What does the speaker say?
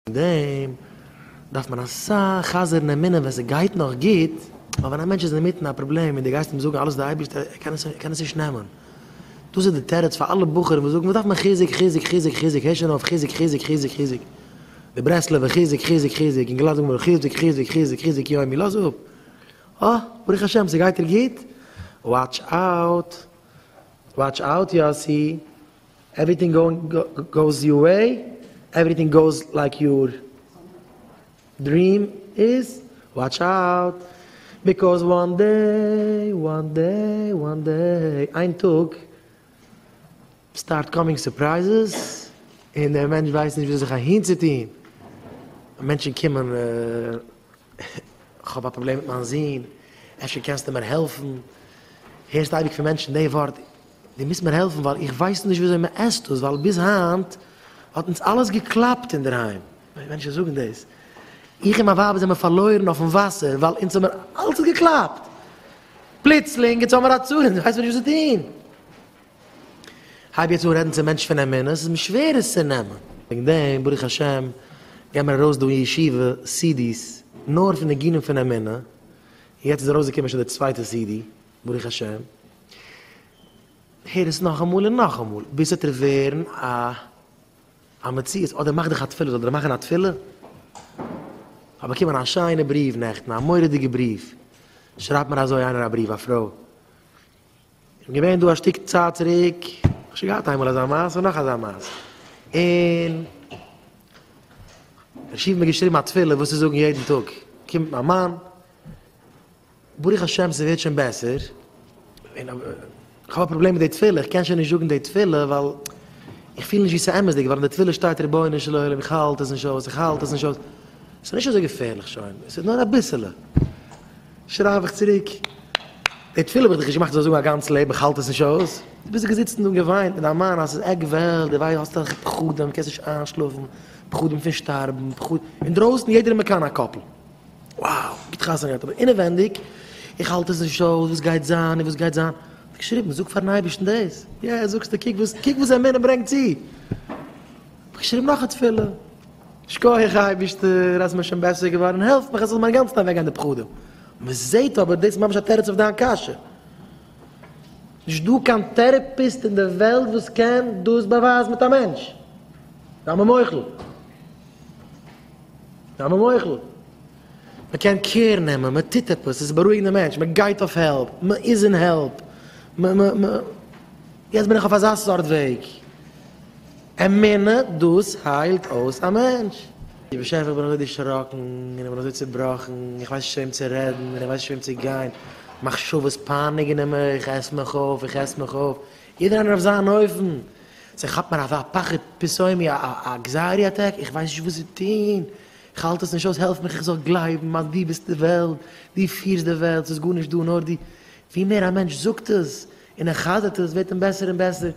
דעם דארף מען אסאך חזר'ן אמונה ווען ס'גייט נאך גוט, ווייל ווען א מענטש איז אינמיטן א פראבלעם און דו גייסט אים זאגן אלעס איז די אייבערשטער, ער קען עס ער קען עס נישט נעמען. דאס איז די תירוץ פאר אלע בחורים וואס זאגן וואס דארף מען חיזוק חיזוק חיזוק חיזוק, הער שוין אויף חיזוק חיזוק חיזוק חיזוק. די ברסלב'ע חיזוק חיזוק חיזוק, אינגעלייט זאגן מיר חיזוק חיזוק חיזוק חיזוק יומי, לאז אפ. אה, ברוך השם ס'גייט דיר גוט, watch out, watch out יאסי. Everything goes your way, everything goes like your dream is, watch out, because one day, one day, one day, איין טאג start coming surprises, און דער מענטש ווייסט נישט ווי זיך אהינצוטוהן, מענטשן קומען, כ'האב א פראבלעם מיט מיין זון, אפשר קענסטו מיר העלפן, הערסט אייביג פון מענטשן די ווארט, דו מוזט מיר העלפן ווייל איך ווייס נישט וויאזוי מען עסט דאס ווייל ביז היינט האט אונז אלעס געקלאפט אינדערהיים. מענטשן זאגן דאס. איך און מיין ווייב זעמער פארלוירן אויפן וואסער ווייל אונז האמיר אלעס האט געקלאפט. פלוצלינג יעצט האמיר א צרה אונז ווייסן מיר נישט וואס צו טון. הייב יעצט אן רעדן צום מענטש פון אמונה, עס איז מיר שווער עס צו נעמען. וועגן דעם ברוך השם געבן מיר ארויס דא אין ישיבה סידיס נאר פון ניגונים פון אמונה, און יעצט איז ארויסגעקומען שוין די צווייטע סידי. ברוך השם, הער עס נאכאמאל און נאכאמאל, ביז ס'וועט דיר ווערן א א מציאות, אדער מאך דיך א תפילה, זאל דיר מאכן א תפילה? כ'האב באקומען א שיינע בריוו נעכטן, א מורא'דיגע בריוו, שרייבט מיר אזוי איינער א בריוו, א פרוי, איך בין געווען דא א שטיק צייט צוריק, כ'האב שוין געהאט איינמאל אזא מעשה און נאך אזא מעשה, און דער ראש ישיבה האט מיר געשריבן א תפילה וואס צו זאגן יעדן טאג, קומט מיין מאן, ברוך השם ס'ווערט שוין בעסער, און כ'האב א פראבלעם מיט די תפילה, איך קען שוין נישט זאגן די תפילה ווייל איך פיל נישט ווי ס'איז אמת'דיג, ווייל אין די תפילה שטייט רבונו של עולם איך האלט עס נישט אויס, איך האלט עס נישט אויס, ס'איז נישט אזוי געפערליך שוין, ס'איז נאר אביסעלע. שרייב איך צוריק, די תפילה האב איך דיך נישט געמאכט זאלסט זאגן א גאנץ לעבן איך האלט עס נישט אויס, דו ביסט געזיצן און געוויינט מיט דיין מאן אז ס'איז עק וועלט, דו ווייסט האסט אזעלכע פחדים, קענסט נישט איינשלאפן, פחדים פון שטארבן, פחדים, אינדרויסן יעדער איז מקנא א couple. Wow, גוט חתונה געהאט, אבער אינעווענדיג, איך האלט עס נישט אויס, וואס גייט זיין און וואס גייט זיין, האט ער געשריבן, זאג פארן אייבערשטן דאס, יא, זאגסטו, קוק וואס, קוק וואס אמונה ברענגט צו, האב איך געשריבן נאך א תפילה, שכוח אייבערשטער אז מ'איז שוין בעסער געווארן, העלף מיך עס זאל מיר אינגאנצן אוועקגיין די פחדים, מ'זעט אבער דאס איז ממש א תירוץ אויף דיין קשיא, נישט דא קיין therapist אין די וועלט וואס קען דאס באווייזן מיט א מענטש, זיי מיר מוחל. זיי מיר מוחל. מען קען care נעמען, מען טוט עפעס, עס איז בארואיגן די מענטש, מען גייט אויף help, מען איז אין help, מ מ מ יעצט בין איך אויף אזא סארט וועג. אמונה, דאס היילט אויס א מענטש. באשעפער איך בין אזוי דערשראקן, און איך בין אזוי צעבראכן, איך ווייס נישט צו וועם צו רעדן, און איך ווייס נישט צו וועם צו גיין, מחשבות פייניגן מיך, איך עס מיך אויף, איך עס מיך אויף, יעדער איינער אויף זיין אופן, ס'כאפט מיר אזא פחד פתאומי א anxiety attack, איך ווייס נישט וואס צו טון, איך האלט עס נישט אויס, העלף מיך איך זאל גלייבן אז דו ביסט די וועלט, דו פירסט די וועלט, ס'איז גארנישט דא נאר דו, ווי מער א מענטש זאגט עס און ער חזר'ט עס ווערט אים בעסער און בעסער.